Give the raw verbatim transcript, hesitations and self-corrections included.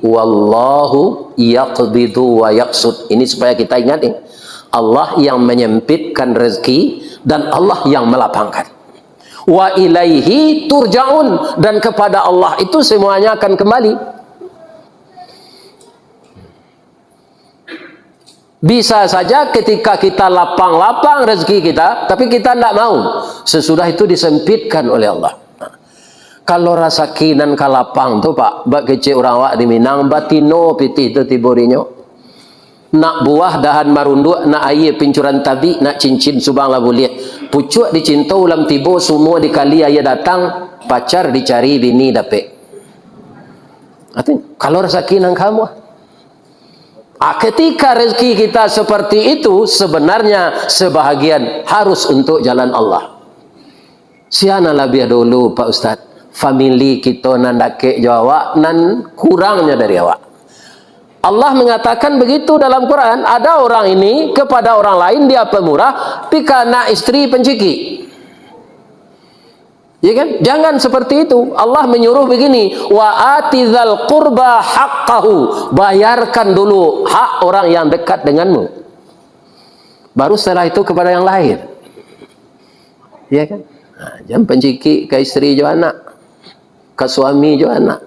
"Wallahu yaqbidu wa yabsut." Ini supaya kita ingat, ya. Allah yang menyempitkan rezeki dan Allah yang melapangkan. "Wa ilaihi turja'un," dan kepada Allah itu semuanya akan kembali. Bisa saja ketika kita lapang-lapang rezeki kita, tapi kita ndak mau. Sesudah itu disempitkan oleh Allah. Kalau rasaki nan ka lapang tu, Pak, bak kecek urang awak di Minang, batino pitih tu tibo dinyo. Nak buah dahan marunduak, nak aia pincuran tabik, nak cincin subang lah buliah. Pucuak dicinto ulam tibo, sumua dikali aia datang, pacar dicari, bini dapek. Artinya, kalau rasaki nan ka amuah. Ah, ketika rezeki kita seperti itu, sebenarnya sebahagian harus untuk jalan Allah. Sia nan labiah dulu, Pak Ustaz? Famili kito nan dakek jo awak, nan kurangnyo dari awak. Allah mengatakan begitu dalam Quran, ada orang ini kepada orang lain dia pemurah, tapi ka anak isteri pancikik. Ya kan? Jangan seperti itu. Allah menyuruh begini, "Wa ati dzal qurba haqqahu." Bayarkan dulu hak orang yang dekat denganmu. Baru setelah itu kepada yang lain. Ya kan? Ha, jangan pancikik ka isteri jo anak, ka suami jo anak.